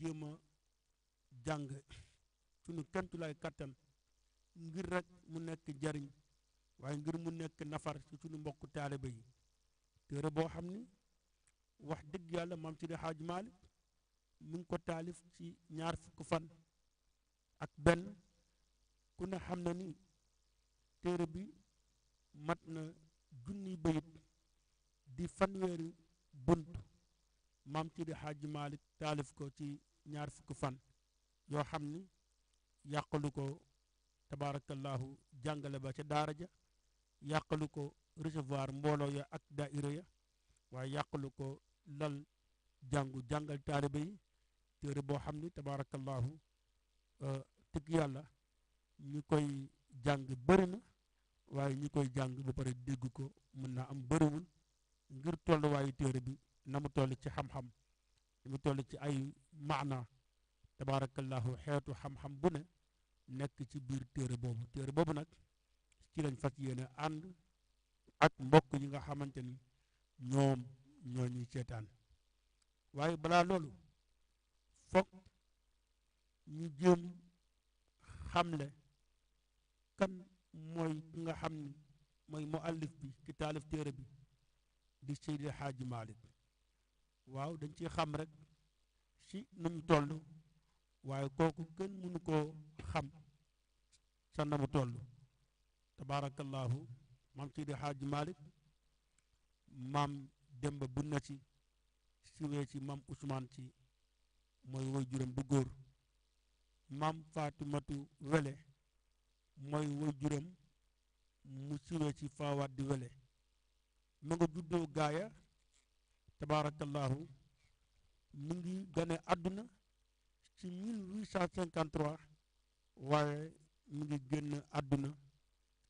jéem a jàng sunu kentulaay kattan ngir rek mu nekk njariñ waaye ngir mu nekk nafar ci sunu mbokku taaliba yi téere boo xam ni wax dëgg yàlla maam Seydi Hadji Malick mi ngi ko taalif ci 20 fan ak benn ku ne xam na ni téere bi mat na junniy bayit di fanweeri bunt maam Seydi Hadji Malick taalif ko ci 20 fan yoo xam ni yàqalu ko tabaarakallahu jàngale ba ca daara ja yàqalu ko recevoir mbooloo ya ak daayira ya waaye yàqalu ko lal jàngal taalibe yi téere boo xam ni tabaarakallahu tëgg yàlla ñi koy jàng bëri na waaye ñi koy jàng ba pare dégg ko mën naa am bëriwul ngir tolluwaayu téere bi na mu toll ci xam-xam na mu toll ci ay maana tabaarakallahu xeetu xam-xam bu ne nekk ci biir téere boobu nag ci lañ fas yéene ànd ak mbokk yi nga xamante ni ñoom ñoo ñuy seetaan waaye balaa loolu foog ñu jéem xamle kan mooy ki nga xam ni mooy muallif bi ki taalif téere bi di Seydi Hadji Malick waaw dañ ciy xam rek ci nu mu toll waaye kooku kenn mënu koo xam sa na mu toll tabaarakallahu maam Seydi Hadji Malick maam Demba Bunna ci siwee ci maam Ousmane ci mooy woy juróom bu góor maam Fatimatu Wele mooy woy juróom mu siwee ci Fawad di Wele mu nga juddoo gaaya tabaarakallahu mu ngi gane àdduna ci 1853 waaye mu ngi génn àdduna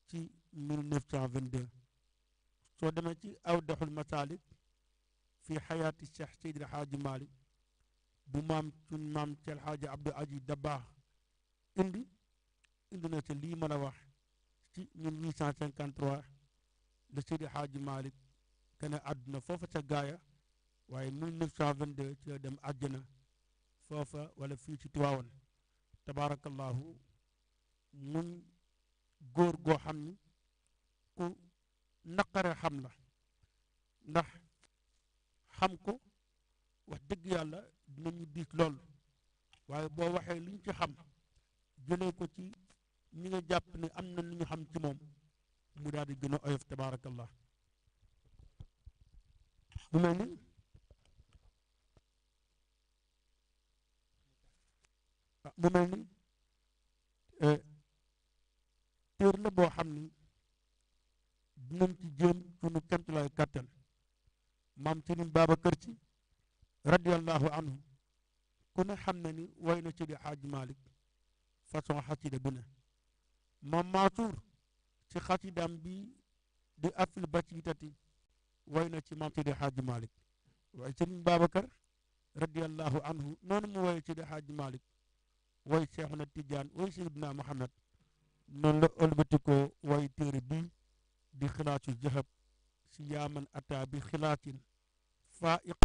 ci 1922 soo demee ci awdaxul masalik fi xayaati Cheikh Seydi Hadji Malick bu maam Cheikh Hadji Abdou Aziz Dabakh indi na ci lii mën a wax ci 1853 la Seydi Hadji Malick gane àdduna foofa ca gaaya waaye 1922 ci la dem àjjana foofa wala fii ci Tiwaawan tabaarakallahu mun góor goo xam ni ku naqare xam la ndax xam ko wax dëgg yàlla dinañu diis lool waaye boo waxee li ñu ci xam jëlee ko ci ñi nga jàpp ne am na lu ñu xam ci moom mu daal di gën a oyof tabaarakallah mu mel ni téer la boo xam ni dinañ ci jéem sunu kemtulaay kàttan maam Sëriñ Babacar Sy radiyallahu anhu ku ne xam na ni way na Seydi Hadji Malick façon xasida bu ne maam Mansour ci xasidaam bi di afil basitati way na ci maam Seydi Hadji Malick waaye Sëriñ Babacar radiyallahu anhu noonu mu woy Seydi Hadji Malick way Seexuna Tijaan way Seydina Muhammad noonu la ëlbatikoo way téere bi di xilaasu zahab si yaaman ata bi xilaasin faiq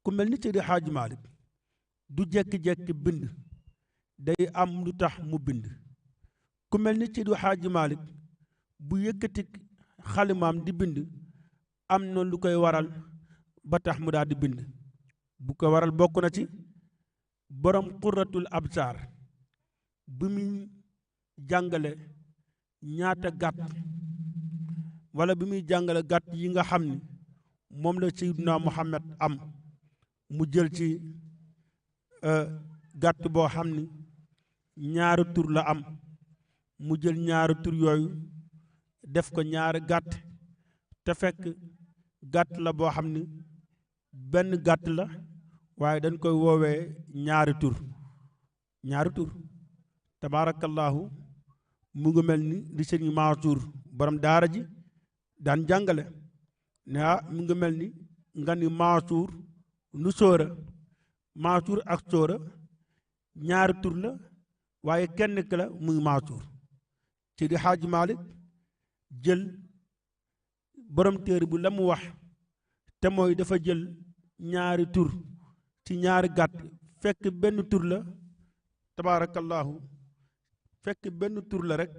ku mel ni Seydi Hadji Malick du jekki-jekki bind day am lu tax mu bind ku mel ni Seydi Hadji Malick bu yëkkati xalimaam di bind am na lu koy waral ba tax mu daal di bind bu ko waral bokk na ci borom qurratul absar bi muy jàngale ñaata gàtt wala bi muy jàngale gàtt yi nga xam ni moom la Seydina Muhammad am mu jël ci gàtt boo xam ni ñaari tur la am mu jël ñaari tur yooyu def ko ñaari gàtt te fekk gàtt la boo xam ni benn gàtt la waaye dañ koy woowee ñaari tur tabaarakallaahu mu ngi mel ni li sëriñ Mansour borom daara ji daan jàngale ne mu ngi mel ni nga ni Mansour nu sóora Mansour ak sóora ñaari tur la waaye kenn ki la muy Mansour ci di Xaaji Malik jël borom téere bu la mu wax te mooy dafa jël ñaari tur ci ñaari gàtt fekk benn tur la tabaarakallaahu fekk benn tur la rek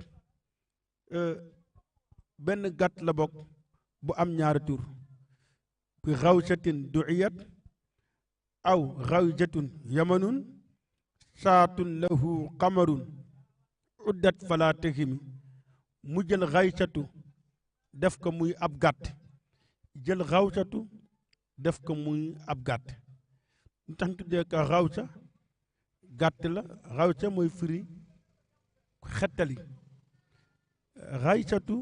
benn gàtt la bokk bu am ñaari tur bi xawsatin duiyat aw xawjatun yamanun saatun lahu qamarun uddat fala tahimi mu jël xaysatu def ko muy ab gàtt jël xawsatu def ko muy ab gàtt ñu tax ñu tuddee ko xawsa gàtt la xawsa mooy firi xettali xaysatu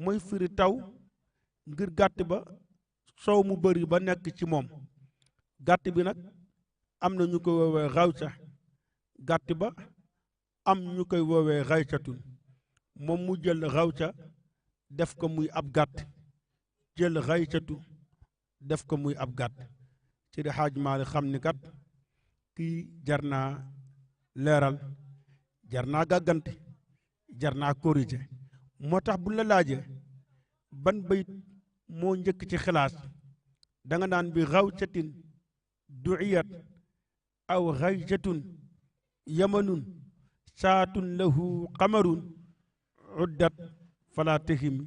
mooy firi taw ngir gàtt ba soow mu bëri ba nekk ci moom gàtt bi nag am na ñu koy woowee xawsa gàtt ba am ñu koy woowee xaysatun moom mu jël xawsa def ko muy ab gàtt jël xaysatu def ko muy ab gàtt ci di Xaaj Maalik xam ni kat kii jar naa leeral jar naa gàggante jar naa corriger moo tax bu la laajee ban bayit moo njëkk ci xilaas da nga naan bi xawsatin duiyat aw xaysatun yamanun saatun lahu qamarun uddat fala tahimi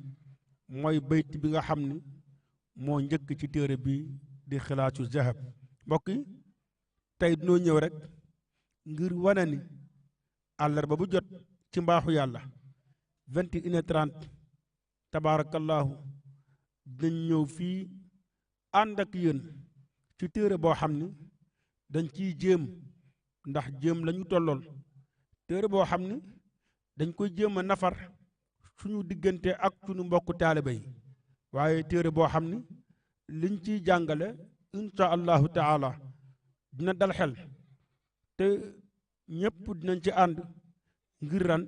mooy bayt bi nga xam ni moo njëkk ci téere bi di xilaasu zahab mbokk yi tey dinoo ñëw rek ngir wane ni àllarba bu jot ci mbaaxu yàlla 21h30 tabaarakallaahu dinañ ñëw fii ànd ak yéen ci téere boo xam ni dañ ciy jéem ndax jéem la ñu tollool téere boo xam ni dañ koy jéem a nafar suñu diggante ak suñu mbokku taaliba yi waaye téere boo xam ni liñ ciy jàngale insha allahu taala dina dal xel te ñépp dinañ ci ànd ngir ran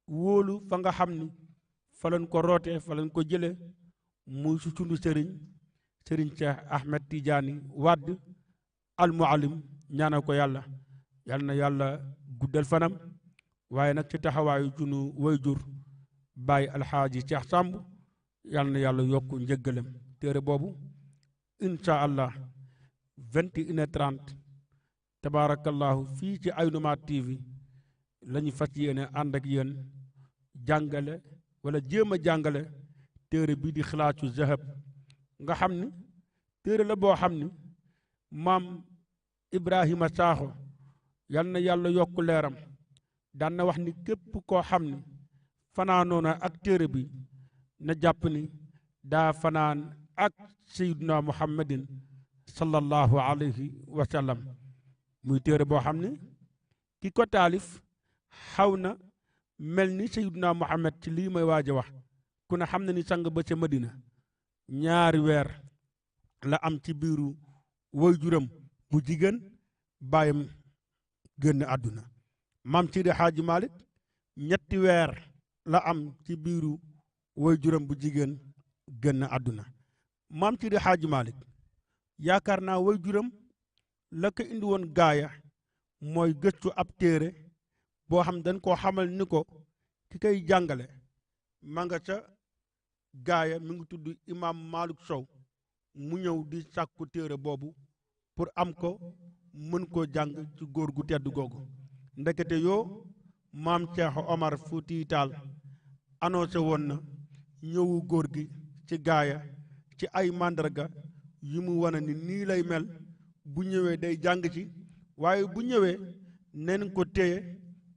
wóolu fa nga xam ni fa lañ ko roote fa lañ ko jële muy su sunu sëriñ Cheikh Ahmed Tidiane Wade al muallim ñaanal ko yàlla yal na yàlla guddal fanam waaye nag ci taxawaayu sunu wayjur Baye Alxaaji Cheikh Samb yal na yàlla yokk njëggalam téere boobu incha allah 21h30 tabaarakallahu fii ci Aïnoumane TV la ñu fas yéene ànd ak yéen jàngale wala jéem a jàngale téere bii di xilaasu zahab nga xam ni téere la boo xam ni maam Ibrahima Sakho yal na yàlla yokk leeram daan na wax ni képp koo xam ni fanaanoona ak téere bi na jàpp ni daa fanaan ak sayyiduna muhammadin sallallahu alayhi wa sallam muy téere boo xam ni ki ko taalif xaw na mel ni sayyiduna muhammad ci lii may waaj a wax ku ne xam na ni sang ba ca Madina ñaari weer la am ci biiru waajuram bu jigéen baayam génn àdduna maam Seydi Xaaji Malik ñetti weer la am ci biiru waajuram bu jigéen génn àdduna maam Seydi Xaaji Malik yaakaar naa waajuram la ko indi woon gaaya mooy gëstu ab téere boo xam dañ koo xamal ni ko ki koy jàngale ma nga ca gaaya mi ngi tudd imaam Malick Sow mu ñëw di sàkku téere boobu pour am ko mën koo jàng ci góor gu tedd googu ndekete yoo maam Cheikh Omar Fouti Tall annoncé woon na ñëwu góor gi ci gaaya ci ay màndarga yi mu wane ni nii lay mel bu ñëwee day jàng ci waaye bu ñëwee neen ko téye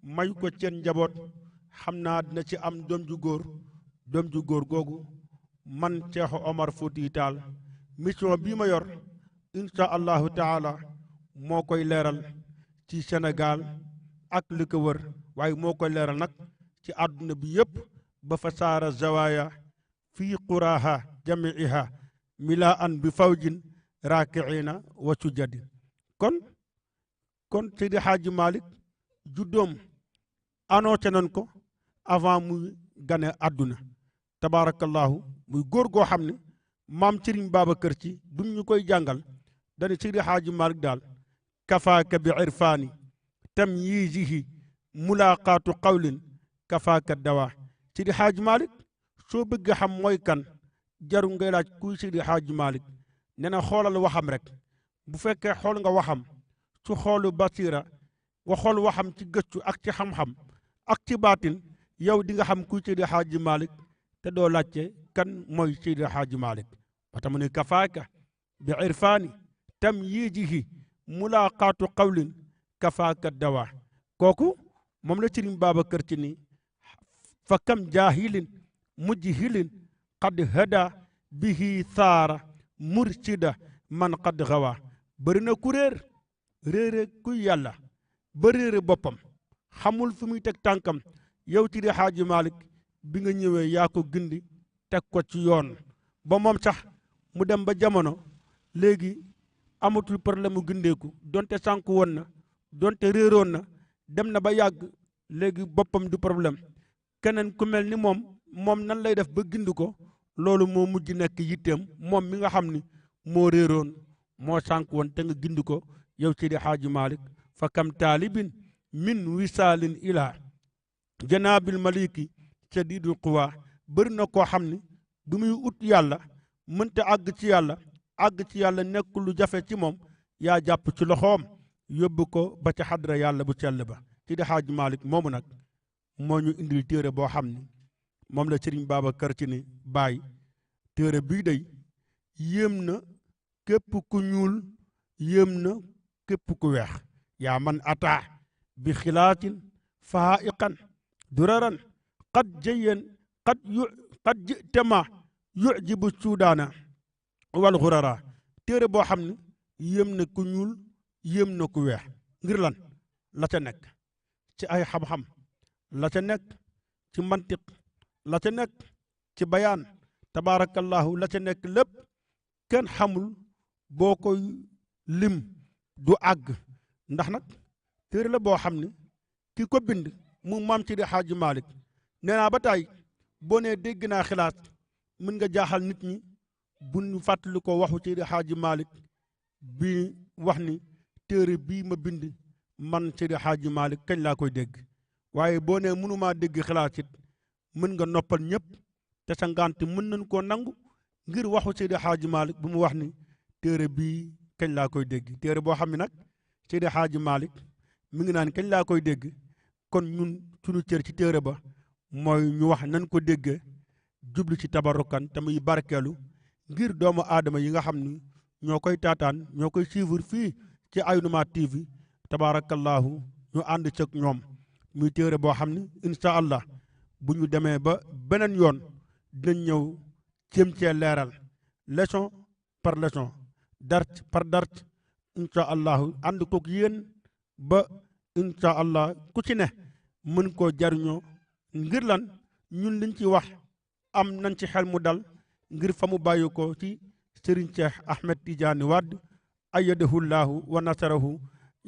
may ko seen njaboot xam naa dina ci am doom ju góor googu man Cheikh Omar Fouti Tall mission bii ma yor insha allahu taala moo koy leeral ci Sénégal ak li ko wër waaye moo koy leeral nag ci àdduna bi yépp ba fa saara zawaaya fii quraha jamiiha mila an bi fawjin raakiina wa sujadin kon Seydi Hadji Malick juddoom annoncé nañ ko avant muy gane àdduna tabaarakallahu muy góor goo xam ne maam Sëriñ Babacar Sy bi mu ñu koy jàngal dana Seydi Hadji Malick daal kafaaka bi irfaani tamyiizihi mulaaqaatu qawlin kafaaka dawaa Seydi Hadji Malick soo bëgg xam mooy kan jaru ngay laaj kuy Seydi Hadji Malick nee na xoolal waxam rek bu fekkee xool nga waxam su xoolu basira nga xool waxam ci gëstu ak ci xam-xam ak ci baatin yow di nga xam kuy Seydi Hadji Malick te doo laajte kan mooy Seydi Hadji Malick ba tax mu ne kafaaka bi irfaani tamyiizihi mulaaqaatu qawlin kafaaka dawaa kooku moom la Sëriñ Babacar Sy ni fa kam jaahilin mujhilin qad hada bihi saara mursida man qad gawa bëri na ku réere kuy yàlla ba réere boppam xamul fu muy teg tànkam yow Seydi Hadji Malick bi nga ñëwee yaa ko gindi teg ko ci yoon ba moom sax mu dem ba jamono léegi amatul problème mu gindeeku donte sànku woon na donte réeroon na dem na ba yàgg léegi boppam du problème keneen ku mel ni moom nan lay def ba gindi ko loolu moo mujj nekk yitteem moom mi nga xam ni moo réeroon moo sànku woon te nga gindi ko yow Seydi Hadji Malick fa kam taalibin min wisaalin ila janaabil maliki shadidul quwa bëri na koo xam ni bi muy ut yàlla mënta àgg ci yàlla nekk lu jafe ci moom yaa jàpp ci loxoom yóbbu ko ba ca xadra yàlla bu sell ba Seydi Hadji Malick moomu nag moo ñu indil téere boo xam ni moom la Sëriñ Babacar Sy ni bàyyi téere bii day yéem na képp ku ñuul yéem na képp ku weex yaa man ataa bi xilaatin faa'iqan duraran qad jitama yujibu suudaana wal xurara téere boo xam ne yéem na ku ñuul yéem na ku weex ngir lan la ca nekk ci ay xam-xam la ca nekk ci mantiq la ca nekk ci bayaan tabaarakallahu la ca nekk lépp kenn xamul boo koy lim du àgg ndax nag téere la boo xam ne ki ko bind mu maam Seydi Hadji Malick nee naa ba tey boo nee dégg naa xilaas mën nga jaaxal nit ñi bu ñu fàttali ko waxu Seydi Hadji Malick bi wax ni téere bii ma bind man Seydi Hadji Malick kañ laa koy dégg waaye boo nee mënumaa dégg xilaas it mën nga noppal ñëpp te sa ngànt mën nañ koo nangu ngir waxu Seydi Hadji Malick bu mu wax ni téere bii kañ laa koy dégg téere boo xam ne nag Seydi Hadji Malick mi ngi naan kañ laa koy dégg kon ñun suñu cër ci téere ba mooy ñu wax nan ko déggee jublu ci tabarukan te muy barkeelu ngir doomu aadama yi nga xam ni ñoo koy taataan ñoo koy suivre fii ci Aïnoumate TV tabarakallahu ñu ànd cëg ñoom muy téere boo xam ni incha allah bu ñu demee ba beneen yoon dinañ ñëw jéem cee leeral leçon par leçon dars par dars incha allahu ànd kook yéen ba incha allah ku ci ne mën koo jariñoo ngir lan ñun liñ ci wax am nañ ci xel mu dal ngir fa mu bàyyi ko ci Serigne Cheikh Ahmed Tidiane Wade ayyadahullahu wa nasarahu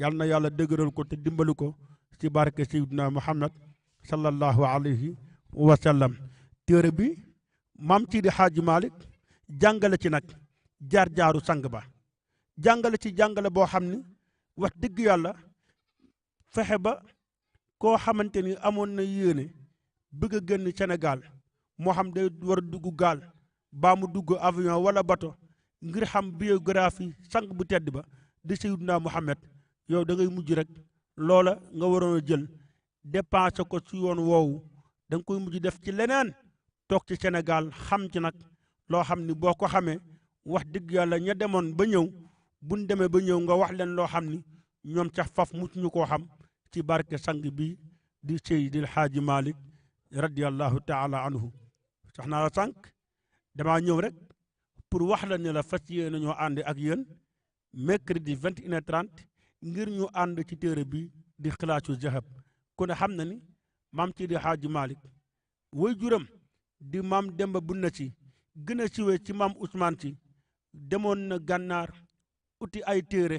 yal na yàlla dëgëral ko te dimbali ko ci barke Seydina Muhammad sallallahu alayhi wa sallam téere bi maam Seydi Hadji Malick jàngale ci nag jaar-jaaru sang ba jàngale ci jàngale boo xam ni wax dëgg yàlla fexe ba koo xamante ni amoon na yéene bëgg a génn Sénégal moo xam day war a dugg gaal baa mu dugg avion wala bato ngir xam biographie sang bu tedd ba di Seydina Muhammad yow da ngay mujj rek loola nga waroon a jël dépensé ko ci yoon woowu da nga koy mujj def ci leneen toog ci Sénégal xam ci nag loo xam ni boo ko xamee wax dëgg yàlla ña demoon ba ñëw buñ demee ba ñëw nga wax leen loo xam ni ñoom sax faf mucc ñu koo xam ci barke sang bi di Seydil Hadji Malick radiyallahu taala anhu sax naa la sànq damaa ñëw rek pour wax la ne la fas yéene ñoo ànd ak yéen mercredi 21h30 ngir ñu ànd ci téere bi di Xilaasu Zahab ku ne xam na ni maam Seydi Hadji Malick way juram di maam Demba Bunna Si gën a siwee ci maam Ousmane Si demoon na gànnaar uti ay téere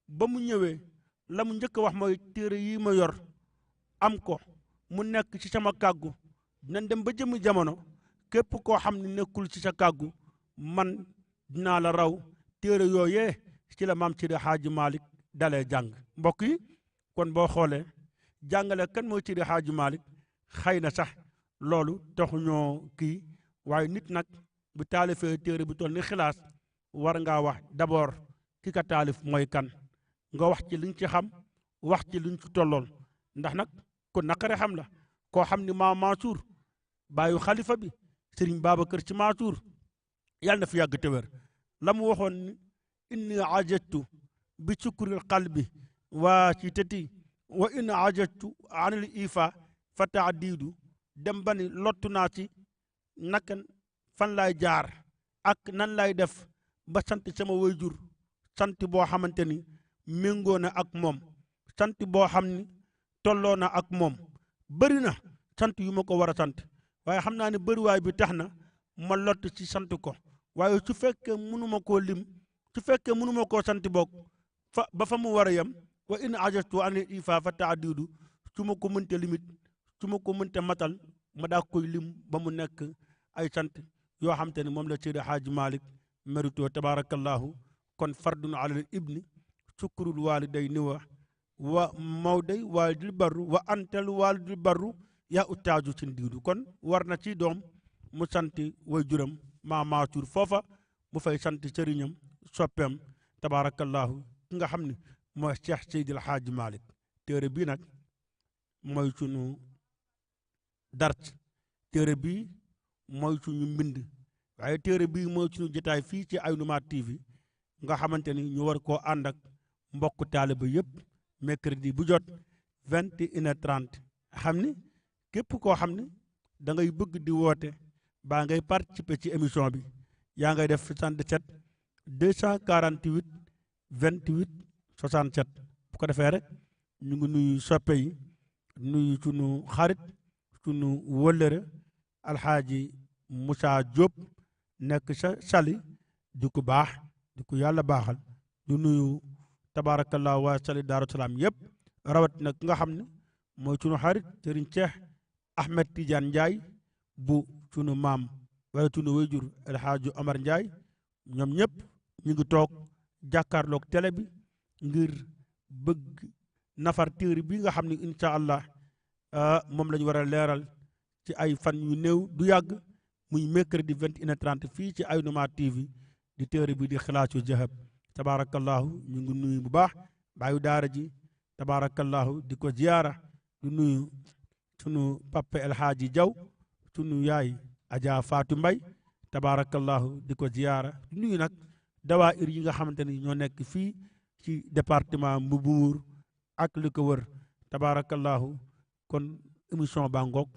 ba mu ñëwee la mu njëkk a wax mooy téere yi ma yor am ko mu nekk ci sama kàggu dinañ dem ba jëmi jamono képp koo xam ne nekkul ci sa kàggu man dinaa la raw téere yooyee ci la maam Seydi Hadji Malick dalee jàng mbokk yi kon boo xoolee jàngale kan mooy Seydi Hadji Malick xëy na sax loolu taxuñoo kii waaye nit nag bu taalifee téere bu toll ni xilaas war ngaa wax d'abord ki ka taalif mooy kan nga wax ci li nga ci xam wax ci li nga ci tollool ndax nag ku naqare xam la koo xam ni maam Mansour bàyyu xalifa bi Serigne Babacar Sy Mansour yàlla na fi yàgg te wér la mu waxoon ni inni ajajtu bi sukuril qalbi waa ci tëti wa in ajajtu anil ifa fa taadiidu dem ba ni lottu naa ci naka fan laay jaar ak nan laay def ba sant sama waajur sant boo xamante ni méngoo na ak moom sant boo xam ni tolloo na ak moom bëri na sant yu ma ko war a sant waaye xam naa ne bëriwaay bi tax na ma lott ci sant ko waaye su fekkee mënuma koo lim su fekkee mënuma koo sant boog ba fa mu war a yem wa in ajastu an ifa fa taadidu su ma ko mënte limit su ma ko mënte matal ma daa koy lim ba mu nekk ay sant yoo xam te ne moom la Seydi Hadji Malick mérito tabarakallahu kon fardun alal ibni sukurul walidayni wa mawday walidil barru wa antal walidil barru yaa uttaaju sin diidu kon war na ci doom mu sant way juram maa Mansour foofa mu fay sant sëriñam soppeem tabarakallahu ki nga xam ne mooy Cheikh Seydil Hadji Malick téere bii nag mooy sunu dart téere bii mooy suñu mbind waaye téere bii mooy suñu jotaay fii ci Aïnoumate TV nga xamante ni ñu war koo ànd ak mbokk taaliba yëpp mercredi bu jot 21h30 xam ni képp koo xam ne da ngay bëgg di woote baa ngay participer ci émission bi yaa ngay def 77 248 28 67 bu ko defee rek ñu ngi nuyu soppe yi nuyu sunu xarit sunu wëllëre alxaaji Moussa Diop nekk sa Sali di ko baax di ko yàlla baaxal du nuyu tabarakallah waa Sali Daaru Salaam yëpp rawat nag nga xam ne mooy sunu xarit Serigne Cheikh Ahmed Tidiane Ndiaye bu sunu maam waaye sunu wayjur El Hadji Omar Ndiaye ñoom ñëpp ñu ngi toog jàkkaarloog télé bi ngir bëgg nafar téere bi nga xam ne incha allah moom la ñu war a leeral ci ay fan yu néew du yàgg muy mercredi 21h30 fii ci Aïnoumate TV di téere bi di Xilaasu Zahab tabarakallahu ñu ngi nuyu bu baax baayu daara ji tabarakallahu di ko ziyaara du nuyu sunu papa El Hadji Diaw sunu yaay Adja Fatou Mbay tabarakallahu di ko ziyaara du nuyu nag dawaayir yi nga xamante ni ñoo nekk fii ci département Mbuur ak li ko wër tabarakallahu kon émission baa ngoog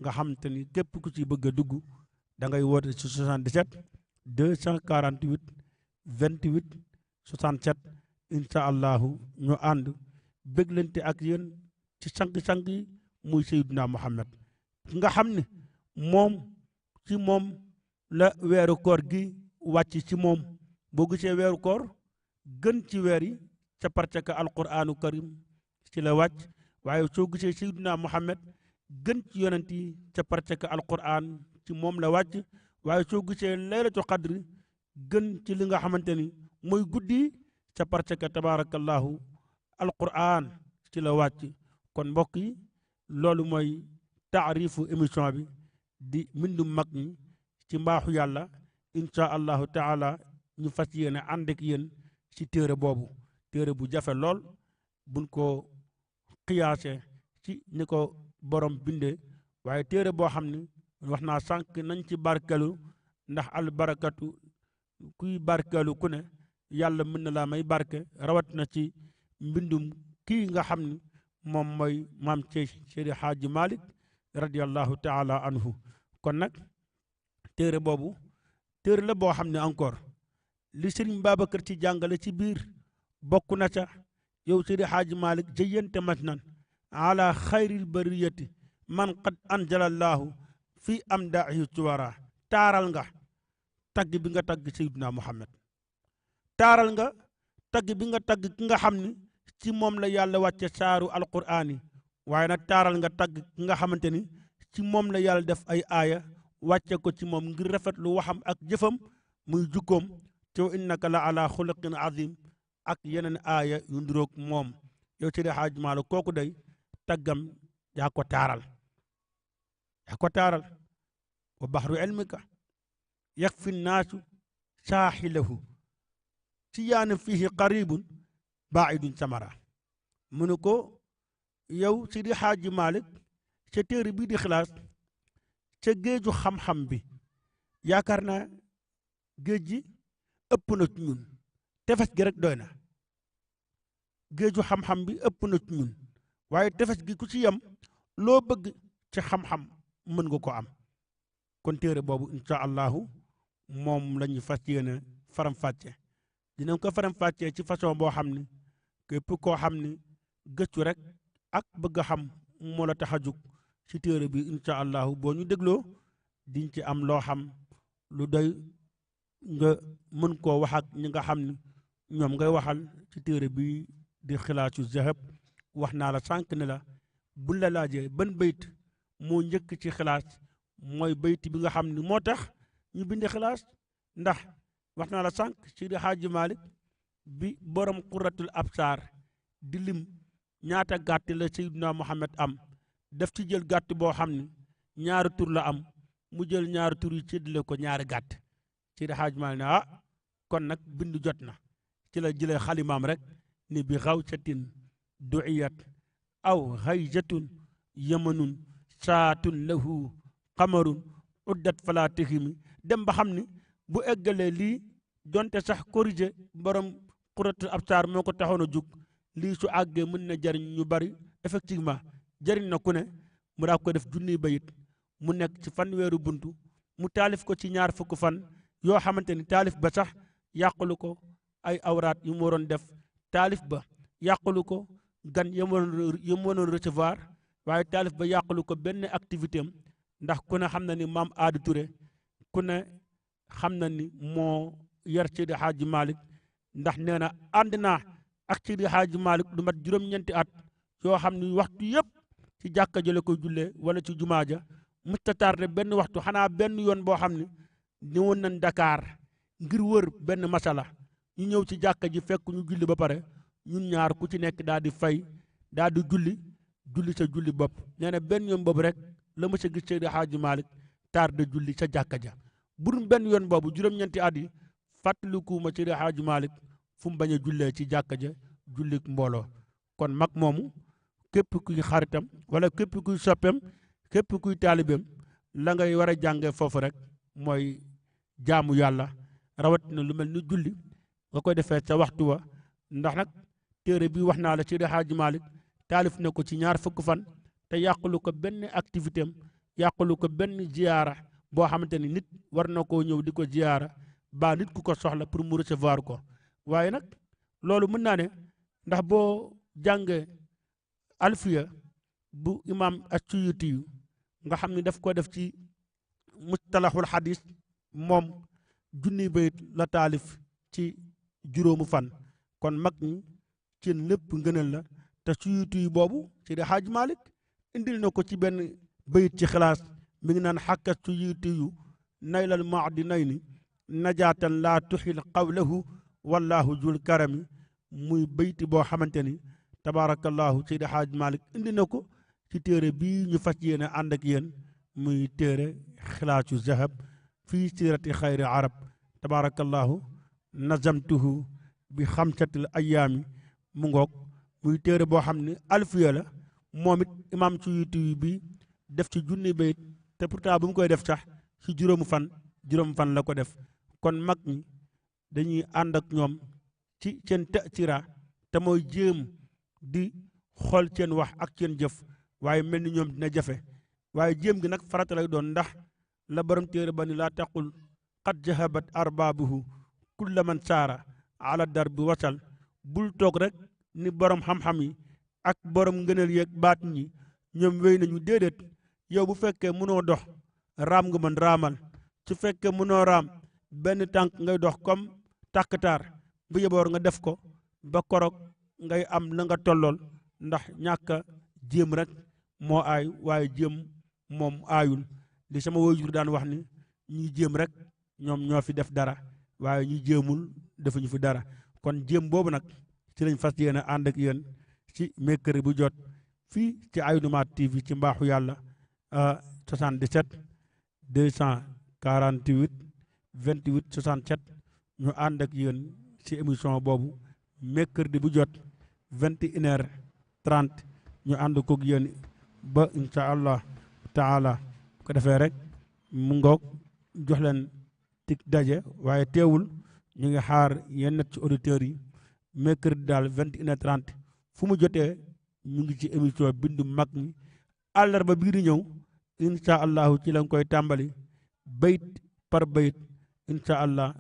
nga xamante ni képp ku ci bëgg a dugg da ngay woote ci 77 248 28 67 incha allahu ñu ànd béglante ak yéen ci sang-sang yi muy Seydina Muhammad nga xam ne moom ci moom la weeru koor gi wàcc ci moom boo gisee weeru koor gën ci weer yi ca parce que alquranu karim ci la wàcc waaye soo gisee Seydina Muhammad gën ci yonent yi ca parce que alquran ci moom la wàcc waaye soo gisee laylatu qadri gën ci li nga xamante ni mooy guddi ca parce que tabarakallahu alquran ci la wàcc kon mbokk yi loolu mooy taarifu émission bi di mbindum mag ñi ci mbaaxu yàlla incha allahu taala ñu fas yéene ànd ak yéen ci téere boobu téere bu jafe lool buñ ko xiyaase ci ni ko borom bindee waaye téere boo xam ne wax naa sànq nañ ci barkelu ndax al barakatu kuy barkelu ku ne yàlla mën na laa may barke rawat na ci mbindum kii nga xam ne moom mooy maam Seydi Hadji Malick radiallahu taala anhu kon nag téere boobu téere la boo xam ne encore li Sëriñ Babacar ci jàngale ci biir bokk na ca yow Seydi Hadji Malick jëyante masnan ala xayril bariyati man qad anjalallahu fi amdaahi suwara taaral nga tagg bi nga tagg Seydina Muhammad taaral nga tagg bi nga tagg ki nga xam ni ci moom la yàlla wàcce saaru alquraan yi waaye nag taaral nga tagg ki nga xamante ni ci moom la yàlla def ay aaya wàcce ko ci moom ngir rafet lu waxam ak jëfam muy jukkoom te wa innaka la ala xuluqin azim ak yeneen aaya yu nduroog moom yow Seydi Hadji Malick kooku day taggam yaa ko taaral wa baxru ilmika yakfi nnaasu saaxilahu ci yaana fihi qaribun baidun samara mu ne ko yow Seydi Hadji Malick ca téere bii di Xilaas ca géeju xam-xam bi yaakaar naa géej gi ëpp na ci ñun tefes gi rek doy na géeju xam-xam bi ëpp na ci ñun waaye tefes gi ku ci yem loo bëgg ci xam-xam mën nga ko am kon téere boobu incha allahu moom la ñu fas yéene faram-fàcce dinañ ko faram-fàccee ci façon boo xam ni képp koo xam ni gëstu rek ak bëgg a xam moo la tax a jug ci téere bi incha allahu boo ñu dégloo diñ ci am loo xam lu doy nga mën koo wax ak ñi nga xam ni ñoom ngay waxal ci téere bi di Xilaasu Zahab wax naa la sànq ne la buñ la laajee ban bayt moo njëkk ci Xilaas mooy bayt bi nga xam ni moo tax ñu bindi Xilaas ndax wax naa la sànq Seydi Hadji Malick bi borom Qurratul Absar di lim ñaata gàtt la Seydina Muhammad am daf ci jël gàtt boo xam ni ñaari tur la am mu jël ñaari tur yi séddale ko ñaari gàtt Seydi Hadji Malick ne kon nag bind jot na ci la jëlee xalimaam rek ni bi xawsatin duiyat aw hayjatun yamanun saatun lahu qamarun uddat fala tahimi dem ba xam ni bu eggalee lii donte sax corrigé borom Qurratul Absar moo ko taxoon a jug lii su àggee mën na jariñ ñu bari effectivement jariñ na ku ne mu daa ko def junniy bayit mu nekk ci fanweeru buntu mu taalif ko ci ñaar fukk fan yoo xamante ni taalif ba sax yàqalu ko ay awraat yu mu waroon def taalif ba yàqalu ko gan yam waroon recevoir waaye taalif ba yàqalu ko benn activité am ndax ku ne xam na ni maam Aadi Touré ku ne xam na ni moo yar Seydi Hadji Malick ndax nee na ànd naa ak Seydi Hadji Malick du mat juróom-ñeenti at yoo xam ni waxtu yëpp ci jàkka ja la koy jullee wala ci jumaa ja musta tardé benn waxtu xanaa benn yoon boo xam ne ñëwoon nañ Dakar ngir wër benn masala ñu ñëw ci jàkka ji fekk ñu julli ba pare ñun ñaar ku ci nekk daal di fay daal di julli sa julli bopp nee na benn yoon boobu rek la ma sa gis Seydi Hadji Malick tardé julli sa jàkka ja bu dul benn yoon boobu juróom-ñeenti at yi fàttaliku ma Seydi Hadji Malick fu mu bañ a jullee ci jàkka ja jullik mbooloo kon mag moomu képp kuy xaritam wala képp kuy soppeem képp kuy taalibeem la ngay war a jàngee foofu rek mooy jaamu yàlla rawatina lu mel ni julli nga koy defee sa waxtu wa ndax nag téere bi wax naa la Seydi Hadji Malick taalif na ko ci ñaar fukk fan te yàqulu ko benn activité am yàqulu ko benn ziyaara boo xamante ni nit war na koo ñëw di ko ziyaara ba nit ku ko soxla pour mu recevoir ko waaye nag loolu mën naa ne ndax boo jàngee alfiya bu imam as-Suyuti yu nga xam ne daf ko def ci mustalahul hadis moom junni bayit la taalif ci juróomu fan kon mag ñi seen lépp ngënal la te Suyuti yu boobu Seydi Hadji Malick indil na ko ci benn bayit ci Xilaas mi ngi naan xàkka Suyuti yu naylal maadi nay ni najaatan laa tuxil qawlahu wallahu jul karami muy bayti boo xamante ni tabaarakallahu Seydi Hadji Malick indi na ko ci téere bii ñu fas yéene ànd ak yéen muy téere Xilaasu Zahab fii siirati xayri arab tabaarakallahu nazamtuhu bi xamsatil ayaami mu ngoog muy téere boo xam ne alfiya la moom it imaam Suyuti bi def ci junni bayit te pourtant bu mu koy def sax ci juróomu fan la ko def kon mag ñi dañuy ànd ak ñoom ci seen tasira te mooy jéem di xool seen wax ak seen jëf waaye mel ni ñoom dina jafe waaye jéem gi nag farata lay doon ndax la borom téere ba ni laa taqul qad jahabat arbaabuhu kulla man saara ala dar bi wasal bul toog rek ni borom xam-xam yi ak borom ngëneel yeeg baat ñi ñoom wéy nañu déedéet yow bu fekkee mënoo dox raam nga mën raamal su fekkee mënoo raam benn tànk ngay dox comme tàkkataar bu yeboor nga def ko ba korog ngay am la nga tollool ndax ñàkk a jéem rek moo aay waaye jéem moom aayul li sama waajur daan wax ni ñuy jéem rek ñoom ñoo fi def dara waaye ñu jéemul defuñu fi dara kon jéem boobu nag ci lañ fas yéene ànd ak yéen ci mercredi bu jot fii ci Aïnou Mate TV ci mbaaxu yàlla 77 248 28 67 ñu ànd ak yéen ci émission boobu mercredi bu jot 21h30 ñu ànd koog yéen ba incha allah taala ko defee rek mu ngoog jox leen tig daje waaye teewul ñu ngi xaar yenn ci auditeurs yi mercredi daal 21h30 fu mu jotee ñu ngi ci émission bindu mag ñi àllarba bii di ñëw incha allahu ci lañ koy tàmbali bayit par bayit incha allah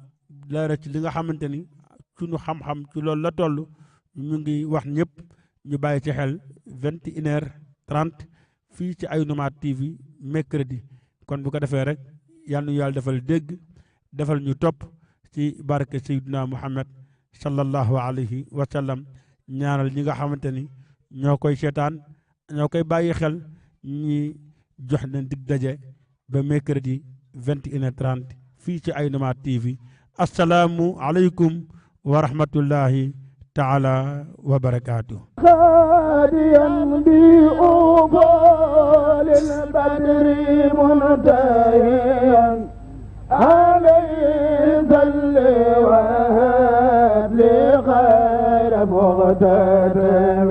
leeral ci li nga xamante ni sunu xam-xam ci loolu la toll ñu ngi wax ñëpp ñu bàyyi ci xel 21h30 fii ci Aïnou Mate TV mercredi kon bu ko defee rek yal na yàlla defal dégg defal ñu topp ci barke Seydina Muhammad sallallahu alayhi wa sallam ñaanal ñi nga xamante ni ñoo koy seetaan ñoo koy bàyyi xel ñi jox leen dig daje ba mercredi 21h30 fii ci Aïnou Mate TV assalaamu aleykum wa rahmatullahi taala wa barakaatu خاديا بأقبال البدر منتهيا عليه ذل وهب لي خير مغتدم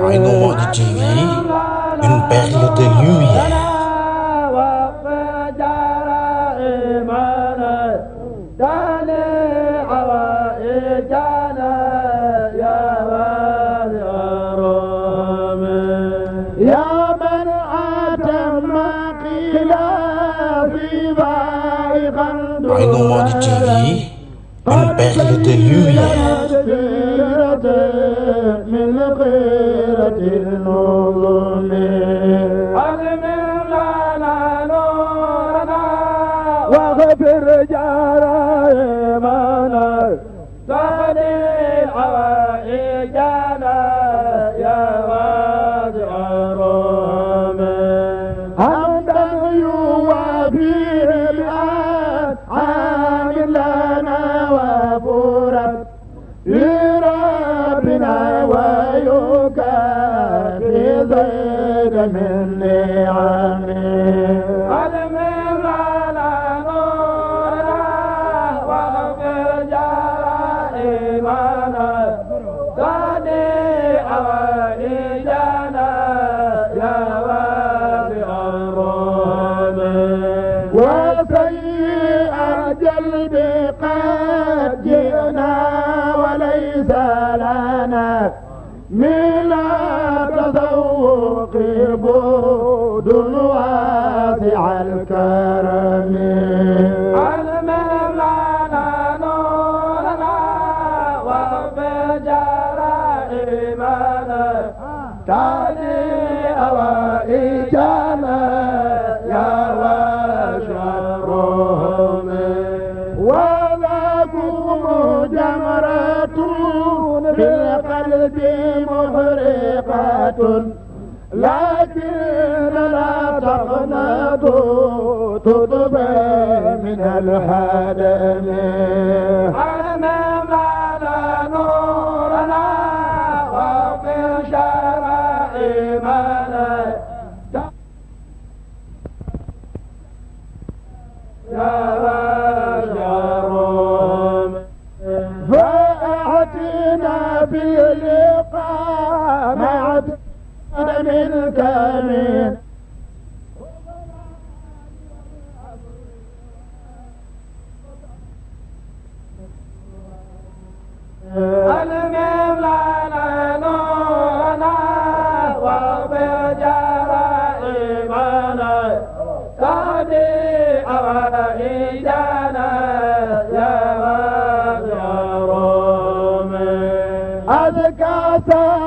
Aïnou Mate TV, une perle de lumière. Aïnou Mate TV, une perle de lumière. من خيرة النظم أغمر لنا نورنا واغفر جرائمنا تهدي حوائجنا يا واسع الرحم حمدا يوافي الأنعام لنا وفرت لربنا ويكافي زيد من نعمه أدمر على نورنا واغفر جرائمنا تهدي حوائجنا يا واسع الرحم وسيء الجلب قد جئنا وليس لنا من تذوق بود واسع الكرم أدمر لنا نورنا واغفر جرائمنا تهدي حوائجنا يا واسع الرحم ولكم جمرة في القلب محرقة لكن لا تقنطوا تطفى من الهدم أمام على نورنا وفي شرائمنا يا بشر فأعطنا باللقاء مع من كامل